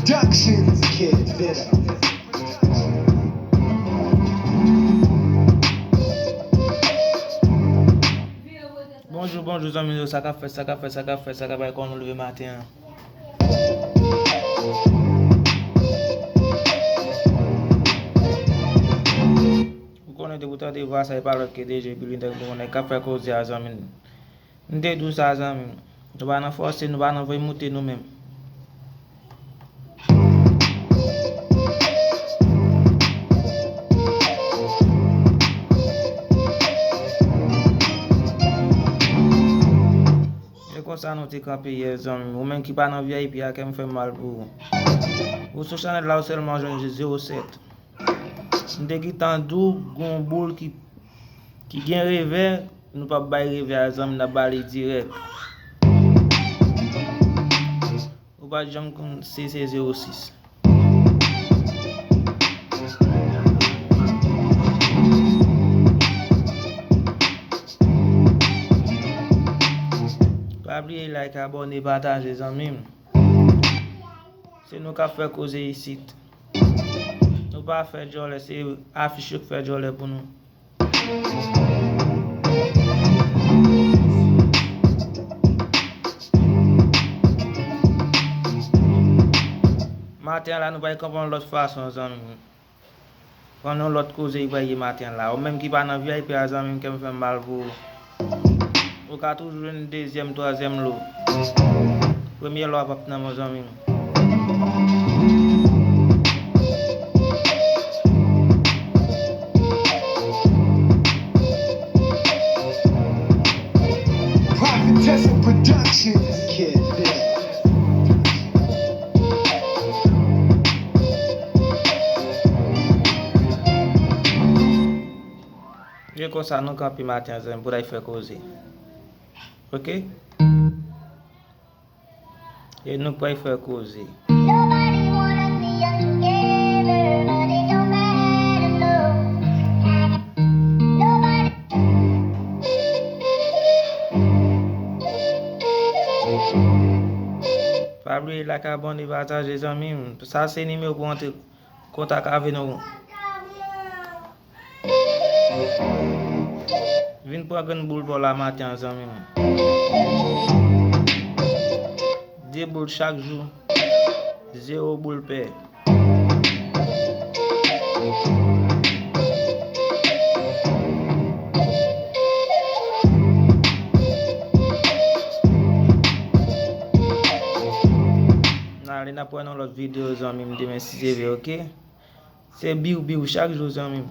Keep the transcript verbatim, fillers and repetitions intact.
Productions. Kid Vita. Bonjou, bonjou, zanmi yo. Sa k ap fèt, sa k ap fèt, sa k ap fèt, sa k ap bay kò nou leve maten an? Ou konnen, depi w tande vwa sa, e pa lòt ke D J Billy, nèg nou konnen k ap fè koze a, zanmi. M te di w sa, zanmi. Nou pa nan fòse, nou pa nan voye moute nou menm. E konsa nou te kanpe yè, zanmi. Ou menm ki pa nan V I P a, kè m fè mal pou ou. Ou sou chanèl la, ou sèlman jwenn zewo sèt. M te gentan di w, gon boul ki, ki gen revè, nou p ap bay revè a, zanmi, n ap ba li dirèk. Ou pa t janm konn si se zewo sis. Pa bliye like, abòne, pataje, zanmi m. Se nou k ap fè koze isit. Nou pa fè djòlè, se afich yo k fè djòlè pou nou. Maten an la, nou pral kanpe yon lòt fason, zanmi. Pran yon lòt koze ki pral ye maten an la. Ou menm ki pa nan V I P a, zanmi m, kè m fè mal pou ou. Ou ka toujou jwenn dezyèm, twazyèm lo. Premye lo a p ap nan men w, zanmi m. Prophetess Production. Kid Vita. E konsa nou kanpe maten an, zanmi, pou n al fè koze. Oke? E nou pral fè koze. Nobody wanna see us together, but it don't matter, no. Nobody. Pa bliye like, abòne, pataje, zanmi m. Sa se nimewo pou antre kontak avè nou. Vin pran grenn boul pa w la maten an, zanmi m. De boul chak jou, zewo boul pè. N ale, n ap wè nan lòt videyo, zanmi m, demen si Dye vle, oke? Se biw biw chak jou, zanmi m.